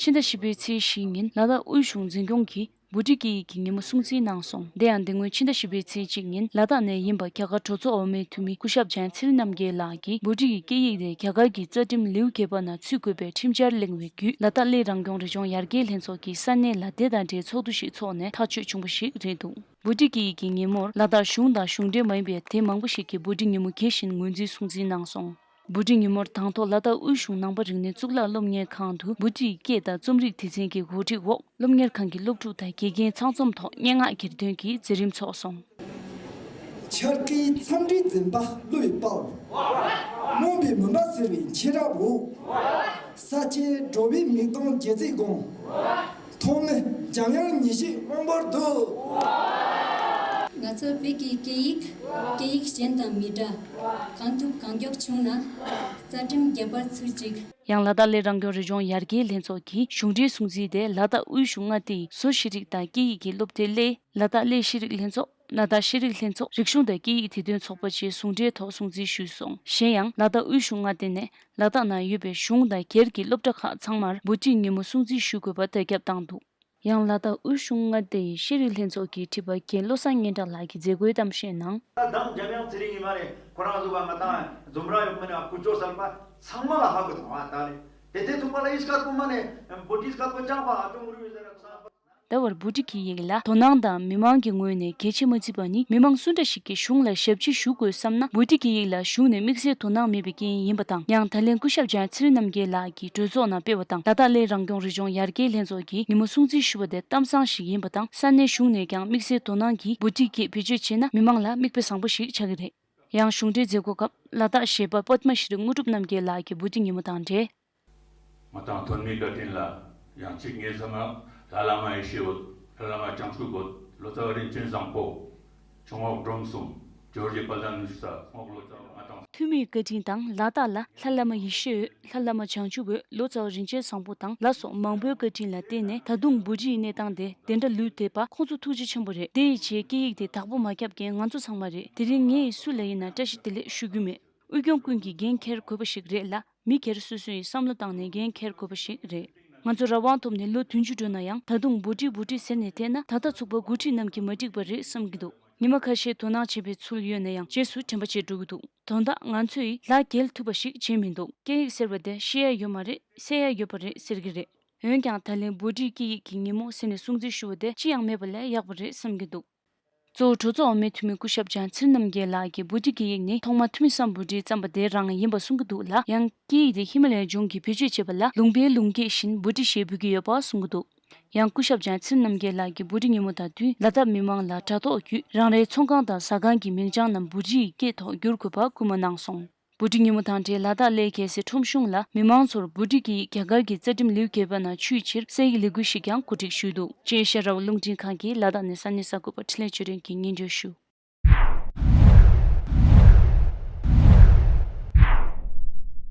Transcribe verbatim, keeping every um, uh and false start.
ཕྱི་ཟླ་བཞི་པའི་ཚེས་བཞི་ཉིན་ལ་དྭགས་དབུས་གཞུང་འཛིན་སྐྱོང་གིས་བྷུ་ཊི་སྐད་ཡིག་གི་ཉིན་མོ་སྲུང་བརྩི་གནང་སོང་། དེ་ཡང་འདི་སྔོན་ཕྱི་ཟླ་བཞི་པའི་ཚེས་གཅིག་ཉིན་ལ་དྭགས་ནས་ཡིན་པ་རྒྱ་གར་གྲོས་ཚོགས་འོག་མའི་འཐུས་མི་སྐུ་ཞབས་ཇཱན་ཚེ་རིང་རྣམ་རྒྱལ་ལགས་ཀྱིས་བྷུ་ཊི་ཡི་སྐད་ཡིག་དེ་རྒྱ་གར་གྱི་རྩ་ཁྲིམས་ལེའུ་བརྒྱད་པ་ནང་ཚུད་དགོས་པའི་ཁྲིམས་འཆར་གླེང་བའི་བརྒྱུད། ལ་དྭགས་གླེ་རང་སྐྱོང་རི་ལྗོངས་ཡར་རྒྱས་ལྷན་ཚོགས་ཀྱིས་ས་གནས་ལ་དེ་དང་འབྲེལ་ཚོགས་འདུ་ཞིག་འཚོགས་ནས་ཐག་གཅོད་བྱུང་བ་ཞིག་རེད་འདུག་བྷུ་ཊི་སྐད་ཡིག་གི་ཉིན་མོར་ལ་དྭགས་གཞུང་དང་གཞུང་འབྲེལ་མ་ཡིན་པའི་སྡེ་མང་པོ་ཞིག་གིས་བྷུ་ཊི་ཉིན་མོ་དགྱེས་བཞིན་ངོས་འཛིན་སྲུང་བརྩི་གནང་སོང་། བྷུ་ཊི་ཉིན་མོར་དང་ཐོག་ལ་དྭགས་དབུས་གཞུང་ནང་པ་རིག་གནས་གཙུག་ལག་སློབ་གཉེར་ཁང་དུ་བྷུ་ཊིའི་སྐད་དང་རྩོམ་རིག་སྡེ་ཚན་གྱི་གོ་སྒྲིག་འོག་སློབ་གཉེར་ཁང་གི་སློབ་ཕྲུག་དང་དགེ་རྒན་ཚང་འཛོམས་ཐོག་སྙན་ངག་གྱེར་འདོན་གྱི་མཛད་རིམ་འཚོགས་སོང་། འཆར་ཀའི་འཚམས་འདྲི་འཛིན་པ་གླུ་ཡི་དཔལ། རྨོངས་པའི་མུན་པ་སེལ་བའི་མཁྱེན་རབ་འོད། ས་ཆེན་འགྲོ་བའི་མིག་མཐོང་རྒྱལ་སྲས་དགོངས། ཐོགས་མེད་འཇམ་དབྱངས་ཉིད་ཞིག་དབང་པོར་འདུད། ང་ཚོ་བོད་ཀྱི་སྐད་ཡིག་སྐད་ཡིག་གཞན་དང་མི་འདྲ། གང་ཐུབ་གང་མགྱོགས་བྱུང་ན་རྩ་ཁྲིམས་རྒྱབ་པར་ཚུར་གཅིག་ཡང་ལ་དྭགས་གླེ་རང་སྐྱོང་རི་ལྗོངས་ཡར་རྒྱས་ལྷན་ཚོགས་ཀྱི་གཞུང་འབྲེལ་སྲུང་བརྩི་དེ་ལ་དྭགས་དབུས་གཞུང་མངའ་སྡེའི་བཟོ་ཤེས་རིག་དང་སྐད་ཡིག་གི་སློབ་སྡེ་གླེ། ལ་དྭགས་གླེ་ཤེས་རིག་ལྷན་ཚོགས། ལ་དྭགས་ཤེས་རིག་ལྷན་ཚོགས། རིག་གཞུང་དང་སྐད་ཡིག་དེད་དོན་ཚོགས་པ་བཅས་ཟུང་འབྲེལ་ཐོག་སྲུང་བརྩི་ཞུས་སོང་། གཞན་ཡང་ལ་དྭགས་དབུས་གཞུང་མངའ་སྡེ་ནས་ལ་དྭགས་ནང་ཡོད་པའི་གཞུང་དང་སྒེར་གྱི་སློབ་གྲྭ་ཁག་ཚང་མར་བྷུ་ཊི་ཉིན་མོ་སྲུང་བརྩི་ཞུ་དགོས་པ་བརྡ་ཁྱབ་བཏང་འདུག་ཡང་ལ་དྭགས་དབུས་གཞུང་མངའ་སྡེའི་ཤེས་རིག་ལྷན་ཚོགས་ཀྱི་ཁྲི་པ་རྒན་བློ་བཟང་སྙན་གྲགས་ལགས་ཀྱིས་མཛད་སྒོའི་གཏམ་བཤད་ནང་། ད་དང་འཇམ་དབྱངས་ཚེ་རིང་ཡིན་མ་རེད། ཁོ་རང་ཚོ་བ་ང་དང་འཛོམས་ར་ཡོད་མ་ནས་ཀུ་ཅོ་གསར་པ་ཚང་མ་ལ་ཧ་གོ་དང་བ་ད་རེད། དེ་དེ་ཐུག་པ་ལ་ཨིས་ཀ་ཀུ་མ་ནས་བྷུ་ཊི་ཨིས་ཀ་ཀུ་ཅང་པ་ཨ་ཅོ་ངུ་རུ་ཡོད་ཟེར་ར་ཁོ་ས། ད་བར་བྷུ་ཊི་སྐད་ཡིག་ལ་དོ་སྣང་དང་མི་མང་གི་ངོས་ནས་གལ་ཆེ་མ་བརྩིས་པ་ནི། མི་མང་སུ་འདྲ་ཞིག་གིས་གཞུང་ལ་ཞབས་ཕྱི་ཞུ་དགོས་བསམ་ན། བྷུ་ཊི་སྐད་ཡིག་ལ་གཞུང་ནས་དམིགས་བསལ་དོ་སྣང་མེད་པའི་རྐྱེན་ཡིན་པ་དང་། ཡང་ད་ལན་སྐུ་ཞབས་ཇཱན་ཚེ་རིང་རྣམ་རྒྱལ་ལགས་ཀྱིས་གྲོས་ཚོགས་ནང་སྤེལ་བ་དང་། ལ་དྭགས་གླེ་རང་སྐྱོང་རི་ལྗོངས་ཡར་རྒྱས་ལྷན་ཚོགས་ཀྱིས་ཉིན་མོ་སྲུང་བརྩི་ཞུ་བ་དེ་གཏམ་བཟང་ཞིག་ཡིན་པ་དང་། ས་གནས་གཞུང་ནས་ཀྱང་དམིགས་བསལ་དོ་སྣང་གིས་བྷུ་ཊི་སྐད་བེད་སྤྱོད་བྱས་ན་མི་མང་ལ་མིག་དཔེ་བཟང་པོ་ཞིག་ཆགས་ཀྱི་རེད། ཡང་གཞུང་འབྲེལ་མཛད་སྒོ་སྐབས་ལ་དྭགས་གཞས་པ་པདྨ་ཤྲི་དངོས་གྲུབ་རྣམ་རྒྱལ་ལགས་ཀྱིས་བྷུ་ཊི་ཉིན་མོ་དང་འབྲེལ། ང་དང་ཐོན་མིའི་བཀའ་དྲིན་ལ་ཡང་གཅིག་ངེད་ཚང་མ་ལྷ་བླ་མ་ཡེ་ཤེས་འོད། ལྷ་བླ་མ་བྱང་ཆུབ་འོད། ལོ་ཙཱ་བ་རིན་ཆེན་བཟང་པོ། ཇོ་མོ་སྒྲོལ་མ་གསུམ། ཇོ་བོ་རྗེ་དཔལ་ལྡན་ནུ་ཞི་ས་སྔོག་ལོ་ཙཱ་བ་ང་དང་། ཐོན་མིའི་བཀའ་དྲིན་དང་ལ་དྭགས་ལ་ལྷ་བླ་མ་ཡེ་ཤེས་འོད། ལྷ་བླ་མ་བྱང་ཆུབ་འོད། ལོ་ཙཱ་བ་རིན་ཆེན་བཟང་པོ་དང་ལ་སོགས་མང་པོའི་བཀའ་དྲིན་ལ་བརྟེན་ནས་ད་དུང་བྷུ་ཊིའི་གནས་སྟངས་དེ་དེ་འདྲ་ལུས་བསྡད་པ་ཁོང་ཚོ་ཐུགས་རྗེ་ཆེན་པོ་རེད། དེ་ཡི་རྗེས་སྐད་ཡིག་དེ་བདག་པོ་མ་བརྒྱབ་མཁན་ང་ཚོ་ཚང་མ་རེད། དེ་རིང་ངས་སུ་ལ་ཡིན་ན་བཀྲ་ཤིས་བདེ་ལེགས་ཞུ་རྒྱུ་མེད། དབུས་སྐྱོང་ཀུན་གྱིས་འགན་འཁྱེར་དགོས་པ་ཞིག་རེད་ལ། མི་སྒེར་སོ་སོ་ཡིས་བསམ་བློ་བཏང་ནས་འགན་འཁྱེར་དགོས་པ་ཞིག་རེད། ང་ཚོ་རང་དབང་ཐོབ་ནས་ལོ་བདུན་ཅུ་འགྲོ་ན་ཡང་ད་དུང་བྷུ་ཊི་བྷུ་ཊི་ཟེར་ནས་བསྡད་ན་ད་ལྟ་ཚུགས་པ་འགོ་ཁྲིད་རྣམས་ཀྱིས་མ་འགྲིག་པ་རེད་བསམ་གྱི་འདུག་ཉི་མ་ཁ་ཤས་དོ་སྣང་བྱེད་པའི་ཚུལ་ཡོད་ན་ཡང་རྗེས་སུ་དྲན་པ་བརྗེད་འགྲོ་གི་འདུག་དོན་དག་ང་ཚོ་ཡིས་ལག་འགེལ་ཐུབ་པ་ཞིག་བྱས་མི་འདུག་སྐད་ཡིག་ཟེར་བ་དེ་ཤེས་ཡ་ཡོད་མ་རེད། གསན་ཡ་ཡོད་པ་རེད་ཟེར་གྱི་རེད། འོན་ཀྱང་ད་ལན་བྷུ་ཊི་སྐད་ཡིག་གི་ཉིན་མོ་ཟེར་ནས་སྲུང་བརྩི་ཞུ་བ་དེ་ཅི་ཡང་མེད་པ་ལས་ཡག་པ་རེད་བསམ་གྱི་འདུག་གཙོ་བོ་གྲོས་ཚོགས་འོག་མའི་འཐུས་མི་སྐུ་ཞབས་ཇཱན་ཚེ་རིང་རྣམ་རྒྱལ་ལགས་ཀྱིས་བྷུ་ཊི་སྐད་ཡིག་ནི་ཐོག་མར་ཐུ་མི་སམ་བྷོ་ཊས་བརྩམས་པ་དེ་རང་ཡིན་པ་གསུང་གི་འདུག་ལ། ཡང་སྐད་ཡིག་དེ་ཧི་མ་ལ་ཡའི་ལྗོངས་ཀྱི་བེད་སྤྱོད་བྱེད་པ་ལ་ལུང་པའི་ལུང་སྐད་བཞིན་བྷུ་ཊི་ཞེས་འབོད་ཀྱི་ཡོད་པ་གསུང་གི་འདུག་ཡང་སྐུ་ཞབས་ཇཱན་ཚེ་རིང་རྣམ་རྒྱལ་ལགས་ཀྱིས་བྷུ་ཊི་ཉིན་མོ་དང་བསྟུན་ལ་དྭགས་མི་མང་ལ་དྲ་ཐོག་བརྒྱུད་རང་རེའི་ཚོང་ཁང་དང་ཟ་ཁང་གི་མིང་བྱང་རྣམས་བྷུ་ཊིའི་སྐད་ཐོག་བསྒྱུར་དགོས་པ་སྐུལ་མ་གནང་སོང་། བྷུ་ཊི་ཉིན་མོ་དང་འབྲེལ་ལ་དྭགས་གླེ་རྒྱལ་སའི་ཁྲོམ་གཞུང་ལ་མི་མང་ཚོར་བྷུ་ཊི་སྐད་ཡིག་རྒྱ་གར་གྱི་རྩ་ཁྲིམས་ལེའུ་བརྒྱད་པ་ནང་ཚུད་ཕྱིར་གསན་ཡིག་ལས་འགུལ་ཞིག་ཀྱང་གོ་སྒྲིག་ཞུས་འདུག་ཅེས་ཤེས་རབ་རླུང་འཕྲིན་ཁང་གིས་ལ་དྭགས་ནས་ས་གནས་གསར་འགོད་པ་འཕྲིན་ལས་ཆོས་སྒྲོན་གྱིས་སྙན་སྒྲོན་ཞུ།